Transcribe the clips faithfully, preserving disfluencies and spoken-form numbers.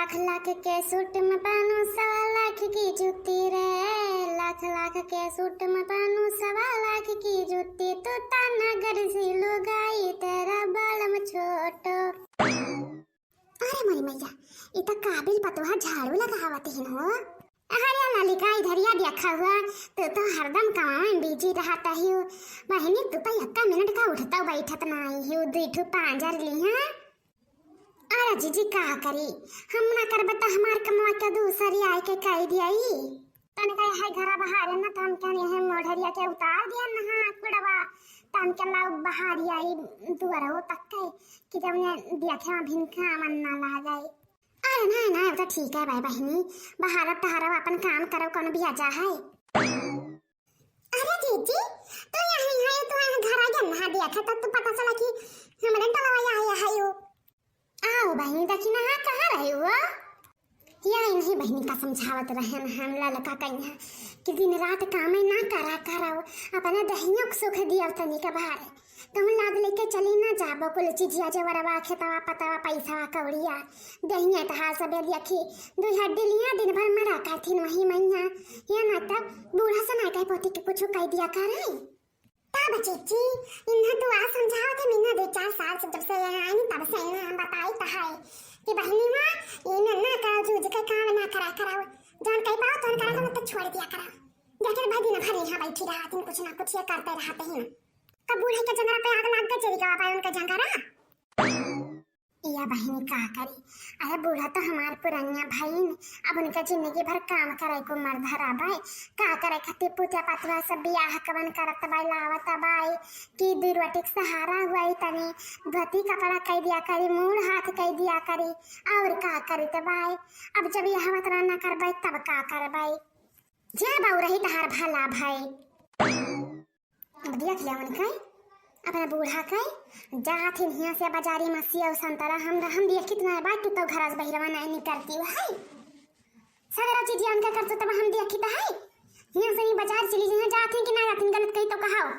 लाख लाख के सूट में पहनू सवा लाख की जूती रे, लाख लाख के सूट में पहनू सवा लाख की जूती, तू तानागढ़ से लुगाई तेरा बालम छोटो। अरे मोरी मैया, ई त काबिल पतोहा झाड़ू लगावत हिन हो। अरे ललिका, इधरिया देखा हुआ, तू तो हरदम कमावे में बिजी रहत हियो। बहिनी, तू तो एक्का मिनट का उठत बैठत नाहीं हियो, दुई ठो पांजर लिहा। अरे जीजी, का करी, हम ना करबे त हमार कमवा के दूसरी आए के कह दियाई। तनिका है घरा बहारे ना, त हम कहनी है मोढ़रिया के उतार दिया ना, हाँ, कुड़वा, त हम कहला बहारी आई दुआरो तक के, कि जब ने देखे भिनका मन ना ला जाए। अरे नहीं, नहीं, वो तो ठीक है भाई बहिनी, बहारब टहरब, अपन काम करब, कौन बियाजा है। अरे जीजी, तू यहीं है, तू यहाँ घर आ गया ना, देखा तब तू पता चला कि हमरे टलवा यहाँ है यो। आओ बहिनी, देखी ना, हाँ, कहाँ रहे हुआ? यही नहीं बहिनी का समझावत रहन हम ललका कहिया कि दिन रात कामे ना करा करो, अपने दहियों को सुख दिया तनी के बाहर। कहूँ लाद लेके चली ना जाबो, कुल चीजिया जेवरवा, खेतवा, पतवा, पैसा, कौड़िया, दहिया त हाल सबे देखी, दुई हड्डी लिया दिन भर मरा करथिन वही मैया। या ना तब बूढ़ा से ना कह पोती के कुछ कह दिया करे। तब जीजी, इन्हें तू आ समझावत है, इन्हें दो चार साल से जब से यहाँ आई तब से इन्हें हम बताई त है कि बहिनी माँ, इन्हें ना करो, जूझ के काम ना करा करो, जान कही पाओ तो करा, तो छोड़ दिया करो। देखे भाई दिन भर यहाँ बैठी रहती, कुछ ना कुछ ये करते रहते हैं। कब बूढ़े के जंगल पे आग लाग गए, चली गवा पाए उनका जंगल। या बहिनी का करी, अरे बूढ़ा तो हमार पुरनिया भईन, अब उनका जिंदगी भर काम करे को मर धरा बाय, का करे खातिर पूजा पाठ सब बियाह कवन करत बाय, लावत बाय, कि दुई रोटी के सहारा हुआ ही तनी, धोती कपड़ा कह दिया करी, मूड़ हाथ कह दिया करी, और का करत बाय। अब जब यह वतना न करबाय तब का करबाय। जा बाऊ रही तहार भला भाई। अब देख ले उनके, अपने बूढ़ा के, जात हिन हियाँ से बाजारी में सेव संतरा, हम, हम देखित ना बाटी तो घर से बहिरवा नहीं निकलती है। सगरा चीज उनका करतो तब हम देखित है। हियाँ से ही बाजार चली जइहैं, जात हिन कि ना जात हिन, गलत कही तो कहाओ।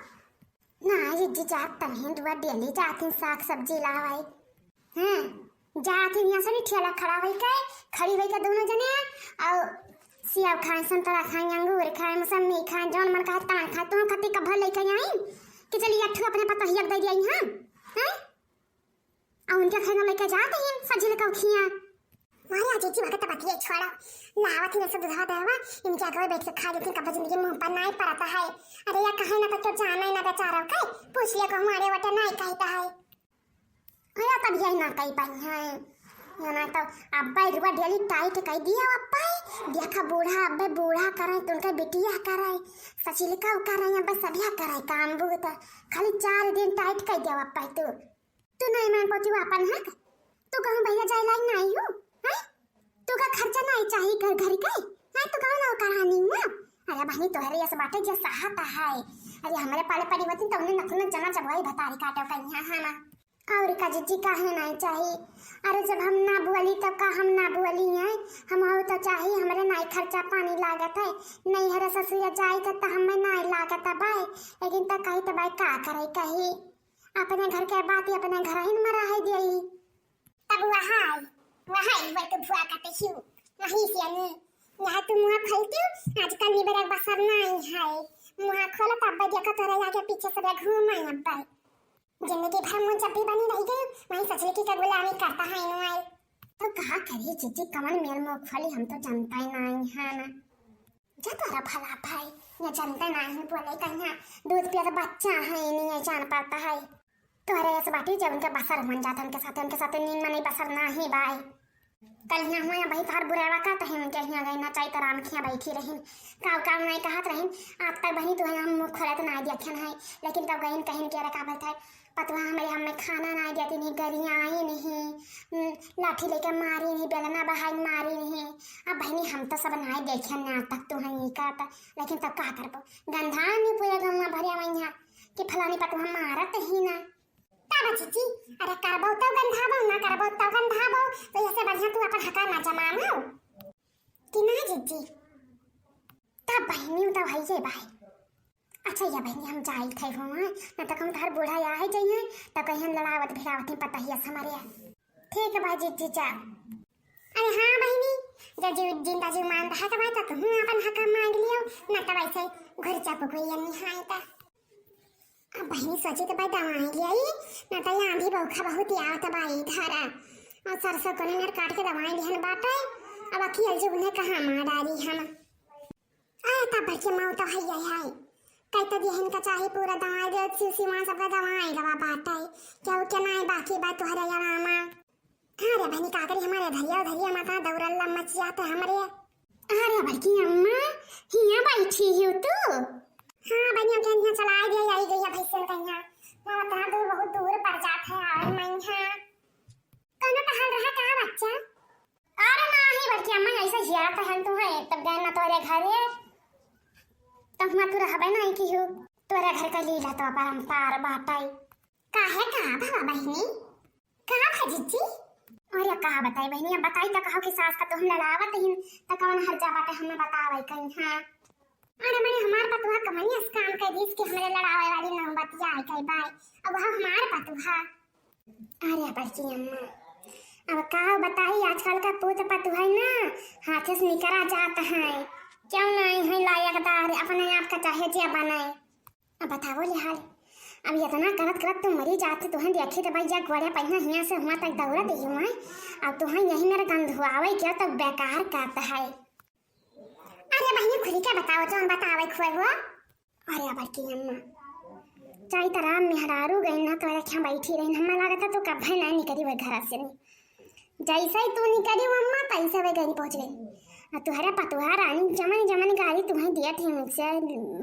ना, ये जी जात तनी दुआ डेली जात हिन साग सब्जी लावे। हैं, जात ही यहाँ से भी ठेला खड़ा होई के, खड़ी होई के दोनों जने, और सेव खाए, संतरा खाए, अंगूर खाए, मौसमी खाए, जौन मन कहे तान खाए, तुम खातिर कब्बा लेके आई कि चलिए अट्ठू अपने पतोहिया के दे दिया यहाँ, हैं? और उनके खाए लेके जात ही सजिल कौखियाँ। मारे आ जीजी, वक्त बतिये छोड़ा, लावत ही ऐसे दूधा देवा, इनके आगे बैठ के खा लेती, कब्बा जिंदगी मुँह पर नहीं पड़ता है। अरे या कहे ना तो क्यों जाना है ना बेचारा के, पूछ लिया कहूँ अरे वटे नहीं कहता है। अरे तब यही ना कही पाई है, या ना तो अब बैरुआ डेली टाइट कह दिया अब्बा। देखा बूढ़ा अब्बे बूढ़ा करे, तुमके बिटिया करे, सचिलका करे, अब्बे सभिया करे काम बूत। खाली चार दिन टाइट कह दिया अब्बा तू। तू नहीं मान पाती अपन हक। तू कहूँ भैया जाए लायक नहीं हो, हैं? तू का खर्चा नहीं चाहिए घर, घर के, हैं? तू कहूँ ना कहानी हुआ। अरे बहनी, तोहरे यस बाटे जे सहाता है। अरे हमरे पाले पड़ी होती तो उन्हें नखुन जना जबवाई भतारी काटो कहीं, हाँ, हाँ ना। और का जीजी काहे नहीं चाही? अरे जब हम ना बोली तब का हम ना बोली हैं? हम हो तो चाही, हमरे नाई खर्चा पानी लागत है, नहीं हरे ससुर जाई तो, तो हमें नाई लागत है बाय, लेकिन तो कही तो बाय का करे कही, अपने घर के बात ही अपने घर ही में रह गई। तब वहाई, वहाई वो तो भुआ कटे हियो, वही से अनी, यहाँ तू मुँह खोलती हो, आजकल निबरक बसर नहीं है, मुँह खोलो तब देखो तोरे आगे पीछे से घूम आई अब्बा। जिंदगी भर मुँह जब भी बनी रह गई, वहीं सचलिकी का गुलामी करता है इन्हों आए। तो कहा करी जीजी, कमन मेल मुँह खोली, हम तो जानता ही नहीं है ना। जा तोरा भला भाई, ये जानता नहीं बोले कहीं, दूध पिया तो बच्चा है, नहीं ये जान पाता है। तोहरे ऐसे बाटी जब उनके बसर मन जाता, उनके साथ, उनके साथ नींद में नहीं बसर नहीं बाई। कल यहाँ हुआ भाई तार बुरावा का तहे उनके यहाँ गई ना चाही तो राम खिया बैठी रहीन। काव काव नहीं कहत रहीन, आज तक बहिनी तू हम मुँह खोलत ना देखन है, लेकिन तब गईन कहिन के रखा बैठा है, पतवा हमें, हमें खाना ना देती नहीं, गरिया आई नहीं, हम्म, लाठी लेके मारी नहीं, बेलना बहाई मारी नहीं। अब बहिनी हम तो सब ना देखे ना तक तू है नहीं करत, लेकिन तब का करबो, गंधा नहीं पूरे गौवा भरिया मैया कि फलानी पतवा मारत ही ना। तब जीजी, अरे करबो तो गंधाबो, ना करबो तो गंधाबो, तो ऐसे बढ़िया तू अपन हका ना जमानो। कि ना जीजी? तब बहिनी तो है ये भाई। अच्छा या बहिनी हम जाई थे हो, ना तो कहूँ तार बूढ़ा या है जाइए, तो कहीं लड़ावत भिड़ावत ही पता ही हमारे। ठीक है भाई जीजी जा। अरे हाँ बहिनी, जब जीव, जिंदा जीव मान रहा त भाई, त तुहूँ आपन हक मांग लियो, ना त वैसे घर चापू कोई ये नहीं है त। अब बहिनी सोची त भाई दवाई लियाई, ना त ये आंधी बौखा बहुत आवत बा इधर। और सरसों को नर काट के दवाई लिहन बाटे, अब अखियल जी उन्हें कहाँ मार डारी हम। अरे तब बड़के माऊ तो है, है, है। कई तो दिहन का चाही पूरा दवाई दे, शिव सिवान सबका दवाई लवा बाटे। क्या वो क्या ना है बाकी बात तुहरे या रामा। हाँ रे बहनी, का करी, हमारे धरिया धरिया माता दौरल्ला मच जाते हमरे। अरे बड़की अम्मा, हिया बैठी हो तू? हाँ बहनी, हम कहीं यहाँ चलाए दे, आई गई है भैंसन कहीं। वहाँ उतना दूर, बहुत दूर पड़ जात है, आवे मैं यहाँ। कौनो टहल रहा का बच्चा? अरे नाही बड़की अम्मा, ऐसे जिया टहल तू है, तब गए ना तोरे घरे, तब हुआ तू रहबे नहीं की हो। तोरे घर का लीला तो अपरंपार बाटे। काहे, का भवा बहिनी? का भा जिज्जी? अरे का बताई बहिनी, अब बताई त कहो कि सास का तो हम लड़ावत ही, त कौन हर्जा बाटे हमें बतावे कहीं, हाँ? अरे मने हमार पतुहा कमनियस काम कर दीस कि हमरे लड़ावे वाली नौबतिया आई गई बाय। अब वह हमार पतुहा। अरे बड़की अम्मा, अब का बताई, आजकल का पूत पतुहा है ना, हाथे से निकरा जात है। क्यों नहीं है लायकदार, अपने आप का चाहे जे बनाए। अब बताओ ले हाल, अब इतना करत करत तू मरी जात, तुहन देखी तो भाई जा गोड़े पहिया हिया से हुआ तक दौड़त ही हुआ, अब तुहन यही मेरा गंध हुआ आवे क्या तो बेकार करता है। अरे बहिनी, खुली के बताओ, जौन बतावे खोए हो। अरे बड़की अम्मा, चाही त राम मेहरारू गई ना, तोरे क्या बैठी रही, हमें लागत है तू कभी ना निकली वह घर से नहीं। जैसे ही तू निकली वो अम्मा, तैसे वह गई पहुँच गई। और तुहरे पतुहा रानी जमन जमन गाली तुम्हें दिया थी मुझसे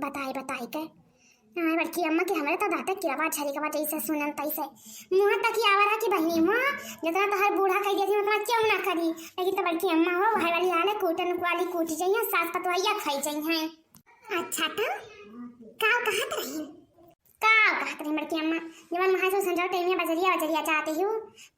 बताए बताए के। हाँ बड़की अम्मा के हमरे तो दांत की आवाज झरी के बाद जैसे सुनन तैसे। मुँह तक ही आवा रहा कि बहिनी मुँह, जितना तोहर बूढ़ा कह दिया थी उतना क्यों ना करी, लेकिन तो बड़की अम्मा हो, भाई वाली हाल है, कूटन वाली कूट जाइए, सास पतवैया खाई जाइए। अच्छा तो का कहत रही? का कहत रही बड़की अम्मा, जवन वहाँ से संझा टाइम में बजरिया बजरिया जाते ही,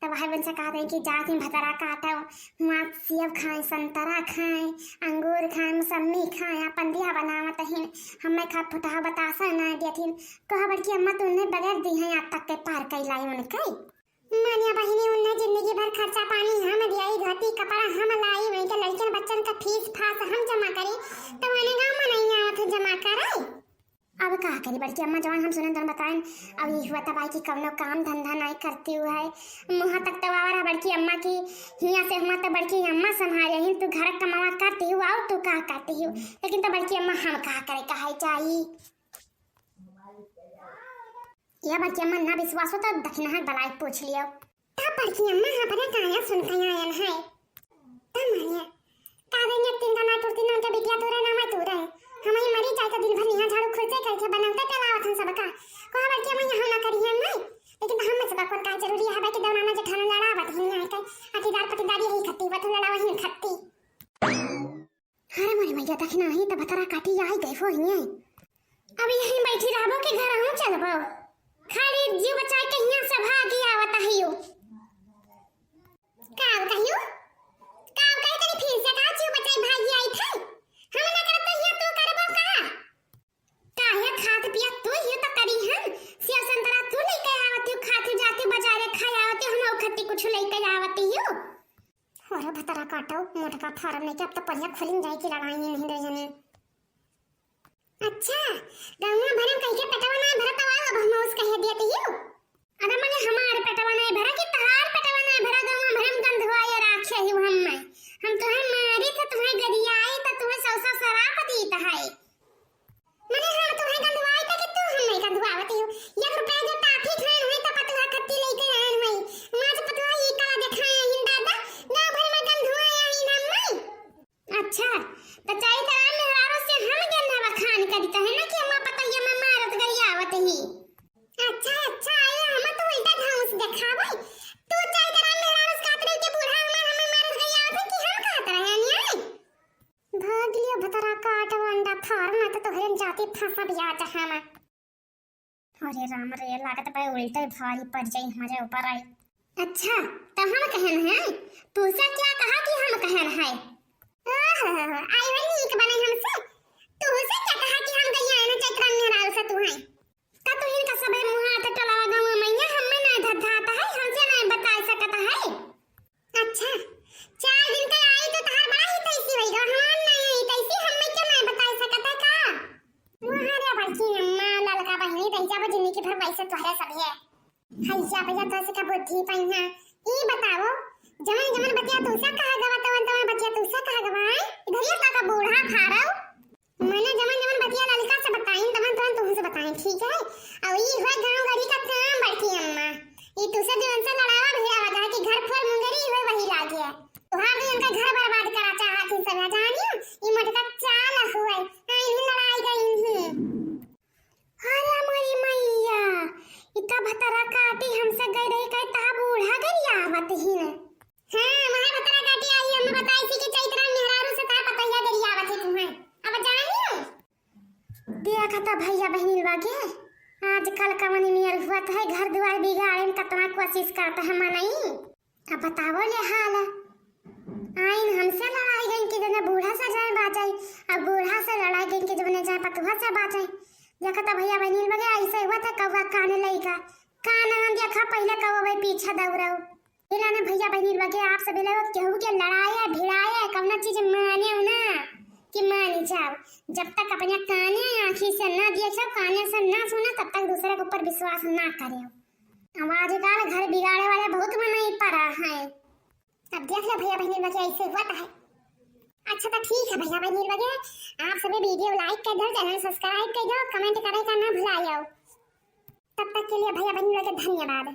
तब वहाँ उनसे कहते हैं कि जाके भतरा काटो, हुआ सेब खाए, संतरा खाए, अंगूर खाए, मौसमी खाए, अपन बिया बनावत हिन, हमें खा फुटहा बतासा ना देथिन। कहा बड़की अम्मा, तूने बगैर दी है आज तक के पार कैलाई उनके। मानिया बहिनी, उन्हें जिंदगी भर खर्चा पानी हम दियाई, धोती कपड़ा हम लाई, वहीं के लड़कियन बच्चन का फीस फास हम जमा करी, तो उन्हें गाँव में नहीं आवत है जमा करे। अब का करी बड़की अम्मा, जवान हम सुनन तन बताएन। अब ये हुआ तब आई कि कवनो काम धंधा नहीं करती हुआ है। मुँह तक तो आवा रहा बड़की अम्मा की, हिया से हुआ तो बड़की अम्मा संभाले ही, तू घर कमावा करती हूँ और तू का करती हूँ, लेकिन तो बड़की अम्मा हम का करे कहे जाई। या बड़की अम्मा ना विश्वास हो तो दखिनहा बलाई पूछ लियो। तब बड़की अम्मा हाँ पर काया सुन के आयन है। तब मानिया, का देंगे तीन का ना टूटती ना उनके बिटिया तू रहे ना मैं तू रहे। हम ही मरी जाए तो दिन भर यहाँ झाड़ू खुरचे करके बनाते चलावत हम सबका। कहा बड़की अम्मा यहाँ ना करी है मैं। लेकिन तो हम में सबका कौन का जरूरी है कि दौराना जेठाना लड़ावत ही नहीं आए के। अटीदार पटीदार यही खत्ती, वह तो लड़ावा ही खत्ती। अरे मोरे मैया, दखिनहा ही त भतरा काटी आई गई हो हिये। अब यहीं बैठी रहबो कि घर हूँ चलबो? खाली जीव बचाए के हियाँ से भागी आवत हियो। का कहियो? का कही तनी फिर से का जीव बचाए भागी आई थे? हम ना करब तो हियाँ तू करबो का? काहे खात पियत तू ही तो करी हन? सेव संतरा तू लेके आवत हो, खात जाते बाजारे खाए आवत हो, हम खत्ती कुछ लेके आवत हो। अरे भतरा काटो, मोटका फार्म लेके अब तो पहिया खुलिन जाए की लड़ाई नहीं दे जने। अच्छा, गंगा भरम कह के पेटवा ना भरा तो आओ, अब हम उस कह दिया तो यू। अरे मने हमार पेटवा ना भरा कि तहार पेटवा ना भरा, गंगा भरम गंधवा या राखे ही हम में। हम तुम्हें मारी तो तुम्हें गरियाई तो तुम्हें सौ सौ शराब दीत है। मने हम तुम्हें गंधवाई तो कि तू हम नहीं गंधवावती हो। एक रुपया जो टाफी खाए हुए तो पतुआ खत्ती लेके आए हुए। माज पतुआ ई काला देखाए हिन दादा, गाँव भर में गंधवाए आई ना मैं। अच्छा, तो चाही तो राम मेहरारू से हम गंधा बखान करी तो है ना कि हम पतैया में मारत गरियावत ही। अच्छा, अच्छा, आइए हम तो उल्टा घास देखावे। तू चाही तो राम मेहरारू से कहत रही कि बूढ़ा हमार हमें मारत गरियावत है कि हम कहत रहे हैं, नहीं? भाग लियो भतरा काट वंडा फार, ना तो तोहरे जाति फंसा बिया जहाना। अरे राम रे, लागत बा उल्टे भारी पड़ जाई हमारे ऊपर आई। अच्छा, तो हम कहन है, तू से क्या कहा कि हम कहन है? ओहो, आई वही नीक बने हमसे। तू से क्या कहा कि हम गई आए ना चैतरा मेहरारू से तू है? का तू इनका सबे मुँह हाथ टोलावा गाँव मैया हमें ना धधात है, हमसे ना बता सकत है। अच्छा, चार दिन तोहरे सभे। हैया भैया, तोहसे का बुद्धि पाई है? ई बताओ, जवन जवन बतिया तुमसे कहा गवा, तवन तवन बतिया तुमसे कहा गवा है? इधर ये का बूढ़ा फारव। मैंने जवन जवन बतिया ललिका से बताइन, तवन तवन तुमसे बताइन, ठीक है? और ई हुए गाँव गरी का काम बड़की अम्मा। ई तुमसे जवन से लड़ावा भिड़ावा, जहाँ की घर फोर मुंगेरी हुए वही लागे। तुहार भी उनका घर बर्बाद करा चाहत ही सब, जानियो? ई मोटका चाल हुए, आ इन्हीं लड़ाई गई ही। अरे मोरी मैया, इता भतरा काटी हमसे गई रही, कहे तहा बूढ़ा गरियावत ही न। हाँ, वहाँ भतरा काटी आई, हमें बताई थी कि चैतरा मेहरारू से तार पतैया गरियावत है तुम्हें। अब जानियो? देखा था भैया बहनी लोग, आजकल कवनी मेर हुआ है, घर दुआर बिगाड़े में कितना कोशिश करता है मनई। अब बताओ ले हाल। आइन हमसे लड़ाई गइन कि जने बूढ़ा से जाए बाजाई, अब बूढ़ा से लड़ाई गइन कि जने जाए पतुहा से बाजाई। देखा तो भैया बहनी लोग ऐसे हुआ था, कौवा काने लइका, कान हम देखा पहिले कौवा भाई पीछे दौड़ाओ। इलाने भैया बहनी लोग आप सब लोग केहू के लड़ाए भिड़ाए कौनो चीज माने ना कि मान जाओ, जब तक अपने काने आँखी से ना देखो, काने से ना सुनो, तब तक दूसरे के ऊपर विश्वास ना करो। अब आजकल घर बिगाड़े वाले बहुत मनई पड़ा है। अब देख लो भैया बहनी लोग ऐसे हुआ है। अच्छा तो ठीक है भैया बहनी लोग, आप सभी वीडियो like कर दो, चैनल सब्सक्राइब कर दो, कमेंट करे का ना भुलायो। तब तक के लिए भैया बहनी लोग धन्यवाद।